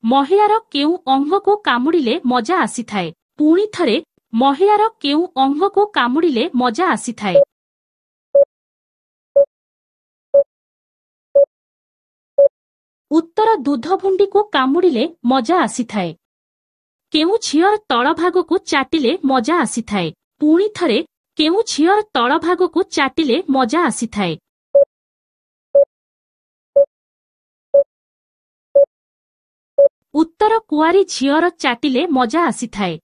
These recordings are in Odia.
ମହିଳାର କେଉଁ ଅଙ୍ଗକୁ କାମୁଡ଼ିଲେ ମଜା ଆସିଥାଏ? ପୁଣି ଥରେ, ମହିଳାର କେଉଁ ଅଙ୍ଗକୁ କାମୁଡ଼ିଲେ ମଜା ଆସିଥାଏ? ଉତ୍ତର ଦୁଧଭୁଣ୍ଡିକୁ କାମୁଡ଼ିଲେ ମଜା ଆସିଥାଏ। କେଉଁ ଝିଅର ତଳଭାଗକୁ ଚାଟିଲେ ମଜା ଆସିଥାଏ? ପୁଣି ଥରେ, କେଉଁ ଝିଅର ତଳଭାଗକୁ ଚାଟିଲେ ମଜା ଆସିଥାଏ? ଉତ୍ତର କୁଆରୀ ଝିଅର ଚାଟିଲେ ମଜା ଆସିଥାଏ।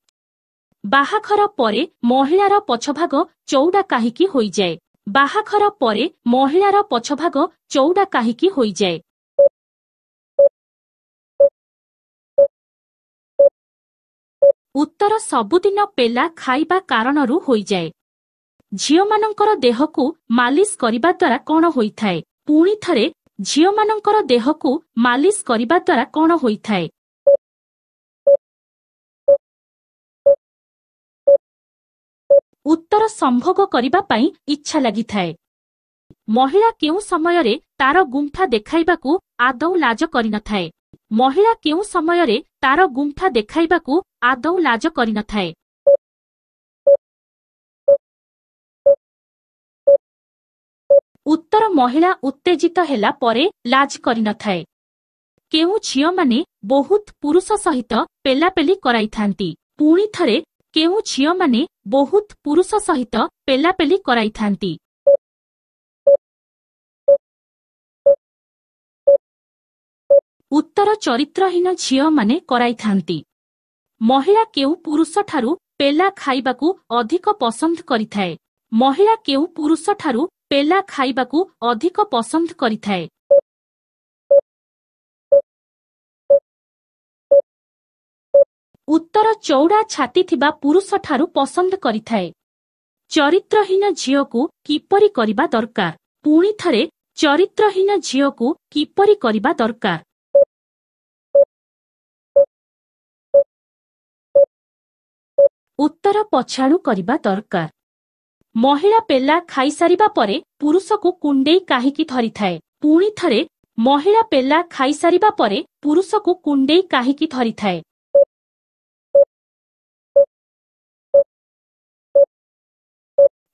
ବାହାଘର ପରେ ମହିଳାର ପଛଭାଗ ଚଉଡ଼ା କାହିଁକି ହୋଇଯାଏ? ବାହାଘର ପରେ ମହିଳାର ପଛଭାଗ ଚଉଡ଼ା କାହିଁକି ହୋଇଯାଏ? ଉତ୍ତର ସବୁଦିନ ପେଲା ଖାଇବା କାରଣରୁ ହୋଇଯାଏ। ଝିଅମାନଙ୍କର ଦେହକୁ ମାଲିସ କରିବା ଦ୍ୱାରା କଣ ହୋଇଥାଏ? ପୁଣି ଥରେ, ଝିଅମାନଙ୍କର ଦେହକୁ ମାଲିସ କରିବା ଦ୍ୱାରା କଣ ହୋଇଥାଏ? ଉତ୍ତର ସମ୍ଭୋଗ କରିବା ପାଇଁ ଇଚ୍ଛା ଲାଗିଥାଏ। ମହିଳା କେଉଁ ସମୟରେ ତାର ଗୁମ୍ଫା ଦେଖାଇବାକୁ ଆଦୌ ଲାଜ କରିନଥାଏ? ମହିଳା କେଉଁ ସମୟରେ ତାର ଗୁମ୍ଫା ଦେଖାଇବାକୁ ଆଦୌ ଲାଜ କରିନଥାଏ? ଉତ୍ତର ମହିଳା ଉତ୍ତେଜିତ ହେଲା ପରେ ଲାଜ କରିନଥାଏ। କେଉଁ ଝିଅମାନେ ବହୁତ ପୁରୁଷ ସହିତ ପେଲାପେଲି କରାଇଥାନ୍ତି? ପୁଣି ଥରେ, କେଉଁ ଝିଅମାନେ ବହୁତ ପୁରୁଷ ସହିତ ପେଲାପେଲି କରାଇଥାନ୍ତି? ଉତ୍ତର ଚରିତ୍ରହୀନ ଝିଅମାନେ କରାଇଥାନ୍ତି। ମହିଳା କେଉଁ ପୁରୁଷଠାରୁ ପେଲା ଖାଇବାକୁ ଅଧିକ ପସନ୍ଦ କରିଥାଏ? ମହିଳା କେଉଁ ପୁରୁଷଠାରୁ ପେଲା ଖାଇବାକୁ ଅଧିକ ପସନ୍ଦ କରିଥାଏ? ଉତ୍ତର ଚଉଡ଼ା ଛାତି ଥିବା ପୁରୁଷଠାରୁ ପସନ୍ଦ କରିଥାଏ। ଚରିତ୍ରହୀନ ଝିଅକୁ କିପରି କରିବା ଦରକାର? ପୁଣି ଥରେ, ଚରିତ୍ରହୀନ ଝିଅକୁ କିପରି କରିବା ଦରକାର? ଉତ୍ତର ପଛାଳୁ କରିବା ଦରକାର। ମହିଳା ପେଲା ଖାଇସାରିବା ପରେ ପୁରୁଷକୁ କୁଣ୍ଡେଇ କାହିଁକି ଧରିଥାଏ? ପୁଣି ଥରେ, ମହିଳା ପେଲା ଖାଇସାରିବା ପରେ ପୁରୁଷକୁ କୁଣ୍ଡେଇ କାହିଁକି ଧରିଥାଏ?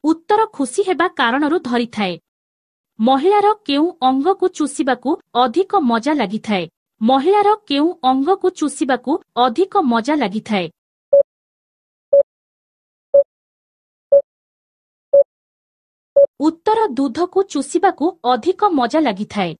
ଉତ୍ତର ଖୁସି ହେବା କାରଣରୁ ଧରିଥାଏ। ମହିଳାର କେଉଁ ଅଙ୍ଗକୁ ଚୁଷିବାକୁ ଅଧିକ ମଜା ଲାଗିଥାଏ? ମହିଳାର କେଉଁ ଅଙ୍ଗକୁ ଚୁଷିବାକୁ ଅଧିକ ମଜା ଲାଗିଥାଏ? ଉତ୍ତର ଦୁଧକୁ ଚୁଷିବାକୁ ଅଧିକ ମଜା ଲାଗିଥାଏ।